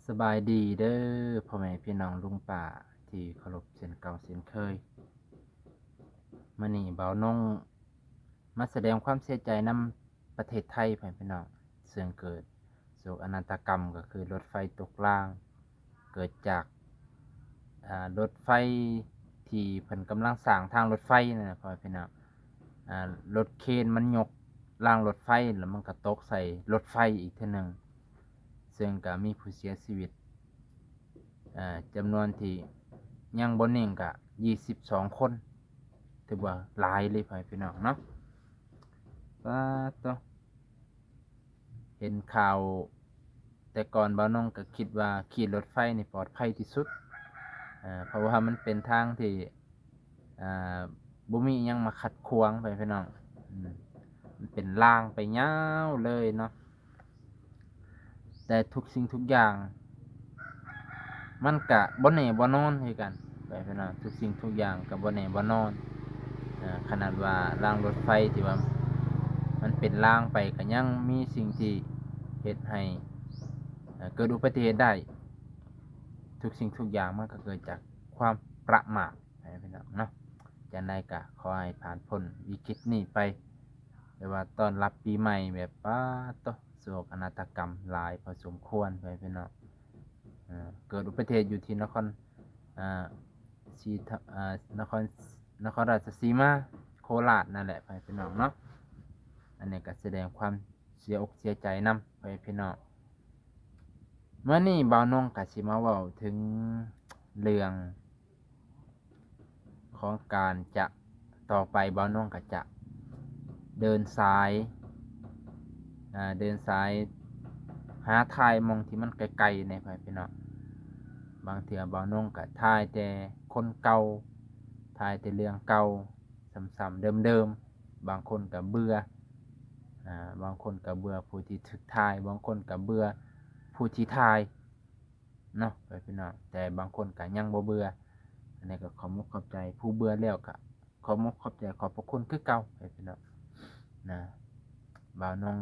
ສະບາຍດີເດີ ພໍ່ແມ່ພີ່ນ້ອງລຸງປ້າທີ່ເຄົາລົບເຊັ່ນເກົ່າເຊັ່ນເຄີຍ. ມື້ນີ້ບ່າວນົງມາສະແດງຄວາມເສຍໃຈນຳປະເທດໄທ ພໍ່ແມ່ພີ່ນ້ອງ, ເຊິ່ງເກີດໂສກະນາດຕະກຳ ກໍຄືລົດໄຟຕົກລາງ ເກີດຈາກ ອາ ລົດໄຟທີ່ເພິ່ນກຳລັງສ້າງທາງລົດໄຟນັ້ນນະ ພໍ່ແມ່ພີ່ນ້ອງ. ອາ ລົດເຄນມັນຍົກລາງລົດໄຟ ແລ້ວມັນກໍຕົກໃສ່ລົດໄຟອີກເທື່ອໜຶ່ງ ເຊິ່ງກໍມີຜູ້ເສຍຊີວິດ ອາ ຈຳນວນທີ່ຍັງບໍ່ນິ່ງກະ ຊາວສອງຄົນ ຖືວ່າຫຼາຍເລີຍ ພໍ່ແມ່ພີ່ນ້ອງເນາະ. ປາດໂທ້ ເຫັນຂ່າວ ແຕ່ກ່ອນບ່າວນົງກໍຄິດວ່າຂີ່ລົດໄຟນີ້ປອດໄພທີ່ສຸດ ເພາະວ່າມັນເປັນທາງທີ່ ອາ ບໍ່ມີຫຍັງມາຂັດຂວາງ ພໍ່ແມ່ພີ່ນ້ອງ. ອືມ ມັນເປັນລາງໄປຍາວເລີຍເນາະ. ແຕ່ທຸກສິ່ງທຸກຢ່າງ ມັນກະບໍ່ແນ່ບໍ່ນອນຄືກັນ ພໍ່ແມ່ພີ່ນ້ອງ. ທຸກສິ່ງທຸກຢ່າງກໍບໍ່ແນ່ບໍ່ນອນ. ເອີ ຂະໜາດວ່າລາງລົດໄຟທີ່ວ່າມັນເປັນລາງໄປ ກໍຍັງມີສິ່ງທີ່ເຮັດໃຫ້ ເອີ ເກີດອຸບັດຕິເຫດໄດ້. ທຸກສິ່ງທຸກຢ່າງມັນກໍເກີດຈາກຄວາມປະໝາດ ພໍ່ແມ່ພີ່ນ້ອງເນາະ. ຈັ່ງໃດກໍຂໍໃຫ້ຜ່ານພົ້ນວິກິດນີ້ໄປ ແຕ່ວ່າຕ້ອນຮັບປີໃໝ່ແບບ ປາດໂທ້ ໂສກະນາດຕະກຳຫຼາຍພໍສົມຄວນ ພໍ່ແມ່ພີ່ນ້ອງ. ເກີດອຸບັດຕິເຫດຢູ່ທີ່ນະຄອນ ອາ ສີ ອາ ນະຄອນ ນະຄອນລາຊະສີມາ ໂຄລາດນັ້ນແຫຼະ ພໍ່ແມ່ພີ່ນ້ອງເນາະ. ອັນນີ້ກໍສະແດງຄວາມເສຍອົກເສຍໃຈນຳ ພໍ່ແມ່ພີ່ນ້ອງ. ມື້ນີ້ບ່າວນົງກໍຊິມາເວົ້າເຖິງເລື່ອງ ຂອງການຈະ ຕໍ່ໄປບ່າວນົງກໍຈະເດີນສາຍ ອາ ເດີນສາຍຫາຖ່າຍໝ່ອງທີ່ມັນໄກໆແດ່ ພໍ່ແມ່ພີ່ນ້ອງ. ບາງເທື່ອບ່າວນົງກໍຖ່າຍແຕ່ຄົນເກົ່າ ຖ່າຍແຕ່ເລື່ອງເກົ່າ ຊ້ຳໆເດີມໆ. ບາງຄົນກໍເບື່ອ ອາ ບາງຄົນກໍເບື່ອຜູ້ທີ່ຖືກຖ່າຍ ບາງຄົນກໍເບື່ອຜູ້ທີ່ຖ່າຍ ເນາະ ພໍ່ແມ່ພີ່ນ້ອງ. ແຕ່ບາງຄົນກໍຍັງບໍ່ເບື່ອ ອັນນີ້ກໍຂອບອົກຂອບໃຈ ຜູ້ເບື່ອແລ້ວກໍຂອບອົກຂອບໃຈ ຂອບພະຄຸນຄືເກົ່າ ພໍ່ແມ່ພີ່ນ້ອງນະ. ບ່າວນົງ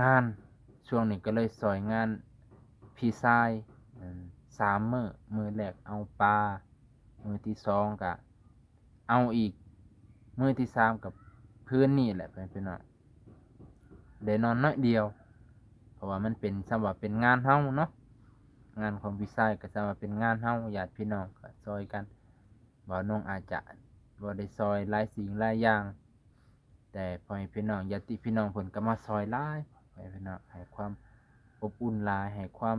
ງານຊ່ວງນີ້ກໍເລີຍຊ່ອຍງານພີ່ຊາຍ ອາ ສາມມື້ ມື້ແລກເອົາປາ ມື້ທີສອງກໍ ເອົາອີກ ມື້ທີສາມກໍຄືນນີ້ແຫຼະ ພໍ່ແມ່ພີ່ນ້ອງ ໄດ້ນອນໜ້ອຍດຽວ ເພາະວ່າມັນເປັນ ສ່ຳວ່າເປັນງານເຮົາເນາະ ງານຂອງພີ່ຊາຍກໍສ່ຳວ່າເປັນງານເຮົາ ຍາດພີ່ນ້ອງກໍຊ່ອຍກັນ. ບ່າວນົງອາດຈະບໍ່ໄດ້ຊ່ອຍຫຼາຍສິ່ງຫຼາຍຢ່າງ ແຕ່ພໍ່ແມ່ພີ່ນ້ອງ ຍາດຕິພີ່ນ້ອງເພິ່ນກໍມາຊ່ອຍຫຼາຍ ພໍ່ແມ່ພີ່ນ້ອງ ໃຫ້ຄວາມອົບອຸ່ນຫຼາຍ ໃຫ້ຄວາມ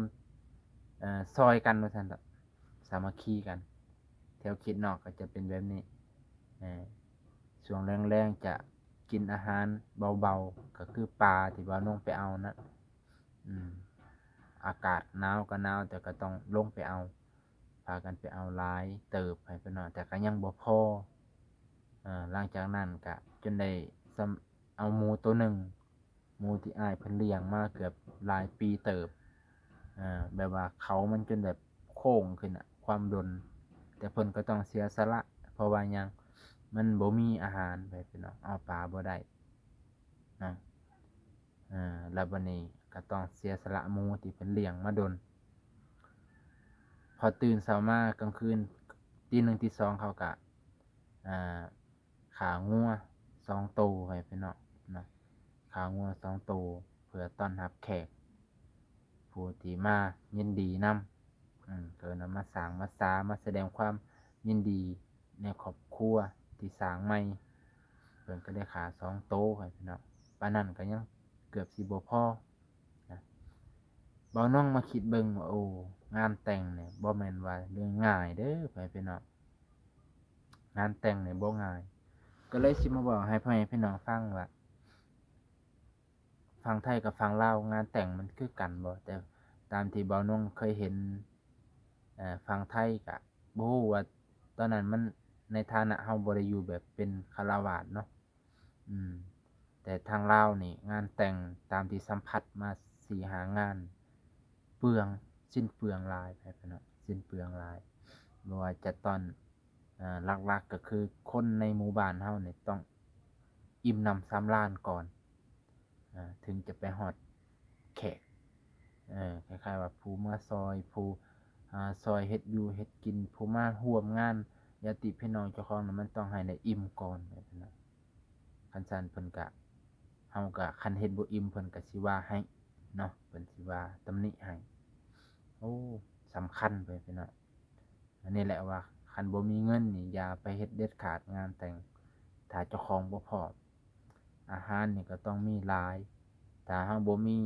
ເອີ ຊ່ອຍກັນວ່າຊັ້ນເຖາະ ສາມັກຄີກັນ. ແຖວເຂດນອກກໍຈະເປັນແບບນີ້ ເອີ ຊ່ວງແລງໆຈະກິນອາຫານເບົາໆ ກໍຄືປາທີ່ວ່າລົງໄປເອົານະ ອາກາດໜາວກໍໜາວ ແຕ່ກໍຕ້ອງລົງໄປເອົາ ພາກັນໄປເອົາຫຼາຍເຕີບ ພໍ່ແມ່ພີ່ນ້ອງ ແຕ່ກໍຍັງບໍ່ພໍ. ເອີ ຫຼັງຈາກນັ້ນກໍຈົນໄດ້ ເອົາໝູໂຕໜຶ່ງ ໝູທີ່ອ້າຍເພິ່ນລ້ຽງມາເກືອບຫຼາຍປີເຕີບ ເອີ ແບບວ່າເຂົາມັນຈົນແບບໂຄ້ງຂຶ້ນນະ ຄວາມດົນ ແຕ່ເພິ່ນກໍຕ້ອງເສຍສະຫຼະ ເພາະວ່າຫຍັງ ມັນບໍ່ມີອາຫານ ພໍ່ແມ່ພີ່ນ້ອງ ເອົາປາບໍ່ໄດ້ນະ. ເອີ ແລ້ວບັດນີ້ກໍຕ້ອງເສຍສະຫຼະໝູທີ່ເພິ່ນລ້ຽງມາດົນ. ພໍຕື່ນເຊົ້າມາກາງຄືນ ຕີໜຶ່ງຕີສອງ ເຂົາກໍ ອາ ຂ້າງົວສອງໂຕ ພໍ່ແມ່ພີ່ນ້ອງເນາະ ຂ້າງົວສອງໂຕ ເພື່ອຕ້ອນຮັບແຂກຜູ້ທີ່ມາຍິນດີນຳ ເອີ້ນວ່າມາສ້າງມາສາ ມາສະແດງຄວາມຍິນດີໃນຄອບຄົວທີ່ສ້າງໃໝ່. ເພິ່ນກໍໄດ້ຂ້າສອງໂຕ ພໍ່ແມ່ພີ່ນ້ອງ ປານນັ້ນກໍຍັງເກືອບຊິບໍ່ພໍນະ. ບ່າວນ້ອງມາຄິດເບິ່ງວ່າ ໂອ້ ງານແຕ່ງນີ້ບໍ່ແມ່ນວ່າເລື່ອງງ່າຍເດີ ພໍ່ແມ່ພີ່ນ້ອງ ງານແຕ່ງນີ້ບໍ່ງ່າຍ. ກໍເລີຍຊິມາເວົ້າໃຫ້ພໍ່ແມ່ພີ່ນ້ອງຟັງວ່າ ຝັ່ງໄທກັບຝັ່ງລາວງານແຕ່ງມັນຄືກັນບໍ່? ແຕ່ຕາມທີ່ບ່າວນ້ອງເຄີຍເຫັນ ເອີ ຝັ່ງໄທກະບໍ່ຮູ້ວ່າຕອນນັ້ນມັນ ໃນຖານະເຮົາບໍ່ໄດ້ຢູ່ແບບເປັນຄາລະວາດເນາະ ອືມ ແຕ່ທາງລາວນີ້ງານແຕ່ງຕາມທີ່ສຳຜັດມາສີ່ຫ້າງານ ເປືອງ ສິ້ນເປືອງຫຼາຍ ພໍ່ແມ່ພີ່ນ້ອງ ສິ້ນເປືອງຫຼາຍ. ບໍ່ວ່າຈະຕ້ອນ ເອີ ຫຼັກໆກໍຄືຄົນໃນໝູ່ບ້ານເຮົານີ້ຕ້ອງອີ່ມໜຳສຳລານກ່ອນ ເອີ ເຖິງຈະໄປຮອດແຂກ ເອີ ຄ້າຍໆວ່າຜູ້ມາຊ່ອຍ ຜູ້ ອ່າ ຊ່ອຍເຮັດຢູ່ເຮັດກິນ ຜູ້ມາຮ່ວມງານ ຍາດຕິພີ່ນ້ອງເຈົ້າຂອງນັ້ນ ມັນຕ້ອງໃຫ້ໄດ້ອີ່ມກ່ອນ ຄັນຊັ້ນເພິ່ນກະ ເຮົາກະ ຄັນເຮັດບໍ່ອີ່ມເພິ່ນກະຊິວ່າໃຫ້ເນາະ ເພິ່ນຊິວ່າຕຳໜິໃຫ້. ໂອ້ ສຳຄັນ ພໍ່ແມ່ພີ່ນ້ອງ. ອັນນີ້ແຫຼະວ່າ ຄັນບໍ່ມີເງິນນີ້ຢ່າໄປເຮັດເດັດຂາດ ງານແຕ່ງ ຖ້າເຈົ້າຂອງບໍ່ພ້ອມ. ອາຫານນີ້ກໍຕ້ອງມີຫຼາຍ ຖ້າເຮົາບໍ່ມີ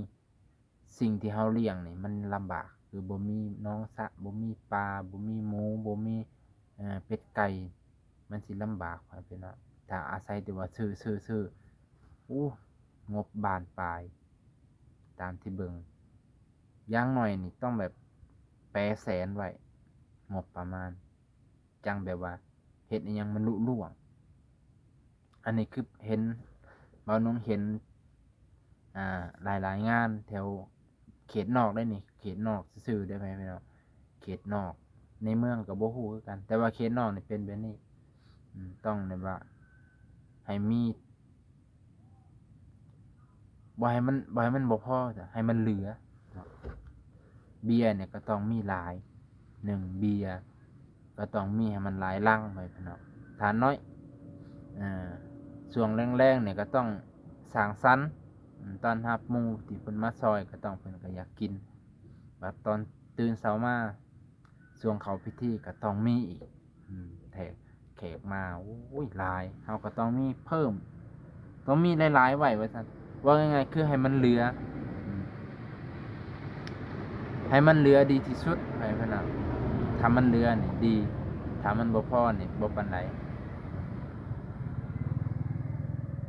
ສິ່ງທີ່ເຮົາລ້ຽງນີ້ມັນລຳບາກ ຄືບໍ່ມີໜອງສະ ບໍ່ມີປາ ບໍ່ມີໝູ ບໍ່ມີ ເອີ ເປັດໄກ່ ມັນຊິລຳບາກ ພໍ່ແມ່ພີ່ນ້ອງ. ຖ້າອາໄສແຕ່ວ່າຊື້ ຊື້ ຊື້ ໂອ້ ງົບບານປາຍ ຕາມທີ່ເບິ່ງ ຢ່າງໜ້ອຍນີ້ຕ້ອງແບບແປແສນໄວ້ ງົບປະມານ ຈັ່ງແບບວ່າເຮັດອີ່ຫຍັງມັນລຸລ່ວງ. ອັນນີ້ຄືເຫັນ ບ່າວນົງເຫັນ ອ່າ ຫຼາຍໆງານແຖວເຂດນອກເດ້ນີ້ ເຂດນອກຊື່ໆເດ້ ພໍ່ແມ່ພີ່ນ້ອງ ເຂດນອກ ໃນເມືອງກໍບໍ່ຮູ້ຄືກັນ ແຕ່ວ່າເຂດນອກນີ້ເປັນແບບນີ້. ອືມ ຕ້ອງແບບວ່າໃຫ້ມີ ບໍ່ໃຫ້ມັນ ບໍ່ໃຫ້ມັນບໍ່ພໍ ໃຫ້ມັນເຫຼືອເນາະ. ເບຍນີ້ກໍຕ້ອງມີຫຼາຍ ໜຶ່ງ ເບຍກໍຕ້ອງມີໃຫ້ມັນຫຼາຍລັງໄວ້ເນາະ ຖ້ານ້ອຍ ເອີ ຊ່ວງແລງໆນີ້ກໍຕ້ອງສ້າງສັນ ອືມ ຕ້ອນຮັບໝູ່ທີ່ເພິ່ນມາຊ່ອຍ ກໍຕ້ອງ ເພິ່ນກໍຢາກກິນ. ບັດຕອນຕື່ນເຊົ້າມາ ຊ່ວງເຂົ້າພິທີກໍຕ້ອງມີອີກ ອືມ ແຂກ ແຂກມາ ໂອ້ຍ ຫຼາຍ ເຮົາກໍຕ້ອງມີເພີ່ມ ຕ້ອງມີຫຼາຍໆໄວ້ວ່າຊັ້ນ. ເວົ້າງ່າຍໆ ຄືໃຫ້ມັນເຫຼືອ ອືມ ໃຫ້ມັນເຫຼືອດີທີ່ສຸດ ໃຫ້ເພິ່ນນະ ຖ້າມັນເຫຼືອນີ້ດີ ຖ້າມັນບໍ່ພໍນີ້ບໍ່ປານໃດ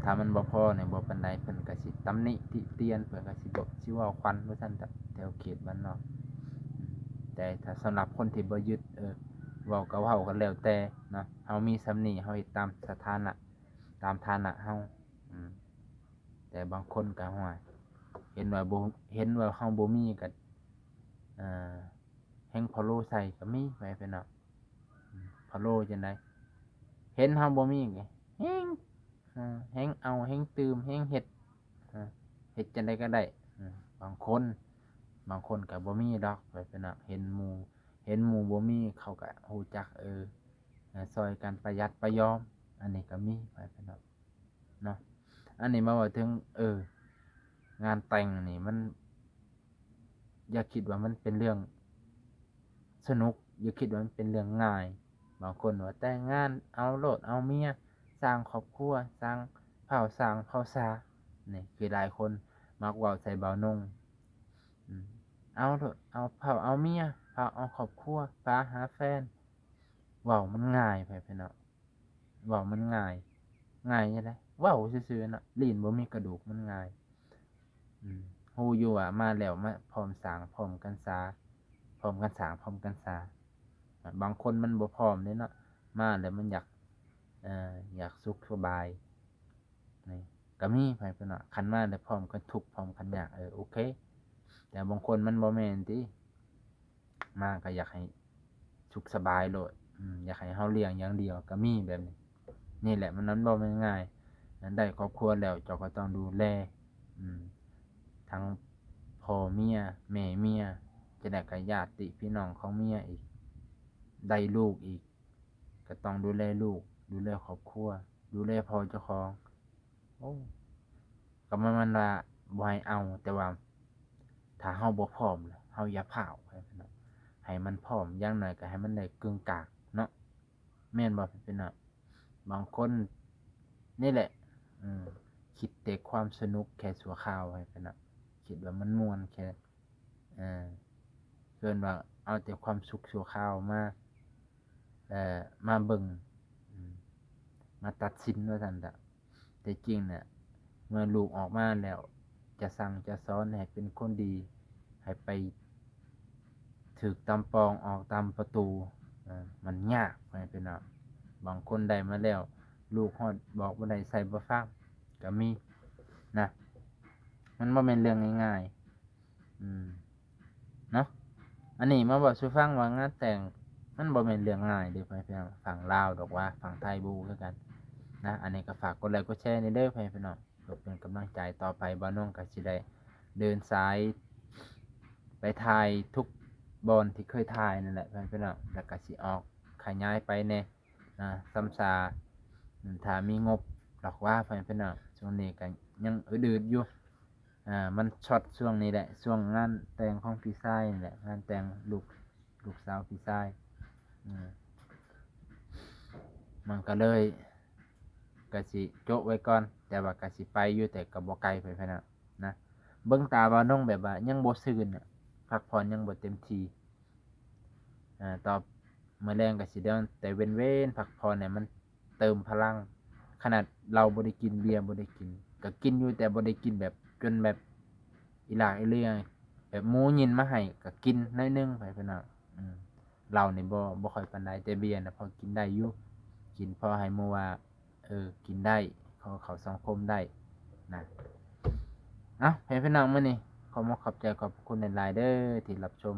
ຖ້າມັນບໍ່ພໍນີ້ບໍ່ປານໃດ ເພິ່ນກໍຊິຕຳໜິຕິຕຽນ ເພິ່ນກໍຊິບໍ່ ຊິເວົ້າຂວັນວ່າຊັ້ນ ແຖວເຂດບ້ານນອກ. ແຕ່ຖ້າສຳລັບຄົນທີ່ບໍ່ຍຶດ ເອີ ເວົ້າກໍເວົ້າກັນແລ້ວແຕ່ເນາະ ເຮົາມີສ່ຳນີ້ ເຮົາເຮັດຕາມສະຖານະ ຕາມຖານະເຮົາ ອືມ ແຕ່ບາງຄົນກໍ ຫ້ວຍ ເຫັນວ່າບໍ່ ເຫັນວ່າເຮົາບໍ່ມີກໍ ເອີ ແຮ່ງພະໂລໃສ່ກໍມີ ໄປເປັນເນາະ. ອືມ ພະໂລຈັ່ງໃດ ເຫັນເຮົາບໍ່ມີກໍແຮ່ງ ເອີ ແຮ່ງເອົາ ແຮ່ງຕື່ມ ແຮ່ງເຮັດ ເອີ ເຮັດຈັ່ງໃດກໍໄດ້. ອືມ ບາງຄົນ ບາງຄົນກໍບໍ່ມີດອກ ໄປເປັນເນາະ ເຫັນໝູ່ ເຫັນໝູ່ບໍ່ມີ ເຂົາກໍຮູ້ຈັກ ເອີ ເອີ ຊ່ອຍກັນປະຢັດປະຢອມ ອັນນີ້ກໍມີ ໄປເປັນເນາະ. ເນາະ ອັນນີ້ມາເວົ້າເຖິງ ເອີ ງານແຕ່ງນີ້ ມັນ ຢ່າຄິດວ່າມັນເປັນເລື່ອງສະໜຸກ ຢ່າຄິດວ່າມັນເປັນເລື່ອງງ່າຍ. ບາງຄົນວ່າແຕ່ງງານ ເອົາໂລດ ເອົາເມຍ ສ້າງຄອບຄົວ ສ້າງເຜົ່າ ສ້າງເຜົ່າຊາດ ນີ້ຄືຫຼາຍຄົນມັກເວົ້າໃສ່ບ່າວນົງ ອືມ ເອົາໂລດ ເອົາເຜົ່າ ເອົາເມຍ ພາເອົາຄອບຄົວ ພາຫາແຟນ. ເວົ້າມັນງ່າຍ ໄປເປັນເນາະ ເວົ້າມັນງ່າຍ ງ່າຍຈັ່ງໃດ ເວົ້າຊື່ໆເນາະ ລີ້ນບໍ່ມີກະດູກ ມັນງ່າຍ. ອືມ ຮູ້ຢູ່ວ່າມາແລ້ວ ມາພ້ອມສ້າງພ້ອມກັນສາ ພ້ອມກັນສ້າງພ້ອມກັນສາ. ບາງຄົນມັນບໍ່ພ້ອມເດ້ເນາະ ມາແລ້ວມັນຢາກ ເອີ ຢາກສຸກສະບາຍ ນີ້ກໍມີ ໄປເປັນເນາະ ຄັນມາແລ້ວພ້ອມກັນທຸກ ພ້ອມກັນຍາກ ເອີ ໂອເຄ. ແຕ່ບາງຄົນມັນບໍ່ແມ່ນຕິ ມາກໍຢາກໃຫ້ສຸກສະບາຍໂລດ ອືມ ຢາກໃຫ້ເຮົາລ້ຽງຢ່າງດຽວກໍມີແບບນີ້. ນີ້ແຫຼະ ມັນ ມັນບໍ່ແມ່ນງ່າຍ ໄດ້ຄອບຄົວແລ້ວ ເຈົ້າກໍຕ້ອງດູແລ ອືມ ທັງພໍ່ເມຍ ແມ່ເມຍ ຈະໄດ້ກະຍາດຕິພີ່ນ້ອງຂອງເມຍອີກ ໄດ້ລູກອີກ ກໍຕ້ອງດູແລລູກ ດູແລຄອບຄົວ ດູແລພໍ່ເຈົ້າຂອງ. ໂອ້ ກໍບໍ່ແມ່ນວ່າບໍ່ໃຫ້ເອົາ ແຕ່ວ່າຖ້າເຮົາບໍ່ພ້ອມ ເຮົາຢ່າພ້າວ ໃຫ້ມັນພ້ອມ ຢ່າງໜ້ອຍກໍໃຫ້ມັນໄດ້ກຶ່ງກາງເນາະ ແມ່ນບໍ່ ພີ່ນ້ອງ? ບາງຄົນນີ້ແຫຼະ ອືມ ຄິດແຕ່ຄວາມສະໜຸກແຄ່ຊົ່ວຄາວ ໃຫ້ເພິ່ນນະ ຄິດວ່າມັນມ່ວນແຄ່ ເອີ ເອີ້ນວ່າເອົາແຕ່ຄວາມສຸກຊົ່ວຄາວມາ ເອີ ມາເບິ່ງ ອືມ ມາຕັດສິນວ່າຊັ້ນເຖາະ. ແຕ່ຈິງນະ ເມື່ອລູກອອກມາແລ້ວ ຈະສັ່ງຈະສອນໃຫ້ເປັນຄົນດີ ໃຫ້ໄປຖືກຕາມປ່ອງ ອອກຕາມປະຕູ ເອີ ມັນຍາກ ພໍ່ແມ່ພີ່ນ້ອງ. ບາງຄົນໄດ້ມາແລ້ວ ລູກຮອດບອກບໍ່ໄດ້ ໃສ່ບໍ່ຟັງ ກໍມີນະ ມັນບໍ່ແມ່ນເລື່ອງງ່າຍໆ ອືມ ເນາະ. ອັນນີ້ມາເວົ້າສູ່ຟັງວ່າງານແຕ່ງມັນບໍ່ແມ່ນເລື່ອງງ່າຍເດີ້ ພໍ່ແມ່ພີ່ນ້ອງ. ຝັ່ງລາວດອກວ່າ ຝັ່ງໄທບໍ່ຮູ້ຄືກັນນະ. ອັນນີ້ກໍຝາກກົດໄລກົດແຊແດ່ເດີ້ ພໍ່ແມ່ພີ່ນ້ອງ ເພື່ອເປັນກຳລັງໃຈຕໍ່ໄປ. ບ່າວນົງກໍຊິໄດ້ເດີນສາຍ ໄປຖ່າຍທຸກບ່ອນທີ່ເຄີຍຖ່າຍນັ້ນແຫຼະ ພໍ່ແມ່ພີ່ນ້ອງ ແລ້ວກໍຊິອອກຂະຫຍາຍໄປແດ່ນະ ຊຳຊາ ຖ້າມີງົບດອກວ່າ ພໍ່ແມ່ພີ່ນ້ອງ. ຊ່ວງນີ້ກໍຍັງອືດໆຢູ່ ອ່າ ມັນຊັອດຊ່ວງນີ້ແຫຼະ ຊ່ວງງານແຕ່ງຂອງພີ່ຊາຍນີ້ແຫຼະ ງານແຕ່ງລູກ ລູກສາວພີ່ຊາຍ ອືມ ມັນກໍເລີຍ ກໍຊິໂຈະໄວ້ກ່ອນ ແຕ່ວ່າກໍຊິໄປຢູ່ ແຕ່ກໍບໍ່ໄກ ພໍ່ແມ່ພີ່ນ້ອງນະ. ເບິ່ງຕາບ່າວນົງແບບວ່າຍັງບໍ່ຊື່ນນະ ພັກຜ່ອນຍັງບໍ່ເຕັມທີ່ ອາ ຕໍ່ມື້ແລງກໍຊິເດີນແຕ່ເວັນໆ ພັກຜ່ອນໃຫ້ມັນເຕີມພະລັງ. ຂະໜາດເຫຼົ້າບໍ່ໄດ້ກິນ ເບຍບໍ່ໄດ້ກິນ ກໍກິນຢູ່ ແຕ່ບໍ່ໄດ້ກິນແບບ ຈົນແບບອີຫຼາກອີເຫຼືອ ແບບໝູຍິນມາໃຫ້ກໍກິນໜ້ອຍໜຶ່ງ ພໍ່ແມ່ພີ່ນ້ອງ. ອືມ ເຫຼົ້ານີ້ບໍ່ ບໍ່ຄ່ອຍປານໃດ ແຕ່ເບຍນະພໍກິນໄດ້ຢູ່ ກິນພໍໃຫ້ໝູ່ວ່າ ເອີ ກິນໄດ້ ເຂົ້າ ເຂົ້າສັງຄົມໄດ້ນະ. ເອົ້າ ພໍ່ແມ່ພີ່ນ້ອງ ມື້ນີ້ຂໍຂອບໃຈຂອບພະຄຸນຫຼາຍໆເດີທີ່ຮັບຊົມ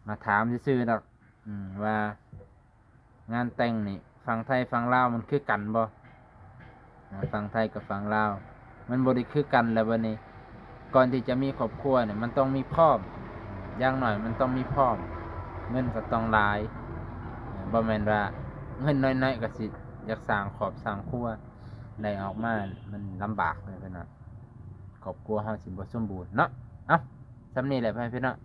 ມາຖາມຊື່ໆດອກ ອືມ ວ່າງານແຕ່ງນີ້ຝັ່ງໄທຝັ່ງລາວມັນຄືກັນບໍ່? ນະ ຝັ່ງໄທກັບຝັ່ງລາວມັນບໍ່ໄດ້ຄືກັນແລ້ວບັດນີ້. ກ່ອນທີ່ຈະມີຄອບຄົວນີ້ມັນຕ້ອງມີພ້ອມ ຢ່າງໜ້ອຍມັນຕ້ອງມີພ້ອມ ເງິນກໍຕ້ອງຫຼາຍ ບໍ່ແມ່ນວ່າເງິນໜ້ອຍໆກໍຊິຢາກສ້າງຄອບສ້າງຄົວໄດ້ອອກມາ ມັນລຳບາກເລີຍເນາະ ຄອບຄົວເຮົາຊິບໍ່ສົມບູນເນາະ. ເອົ້າ ສ່ຳນີ້ແຫຼະ ພໍ່ແມ່ພີ່ນ້ອງ.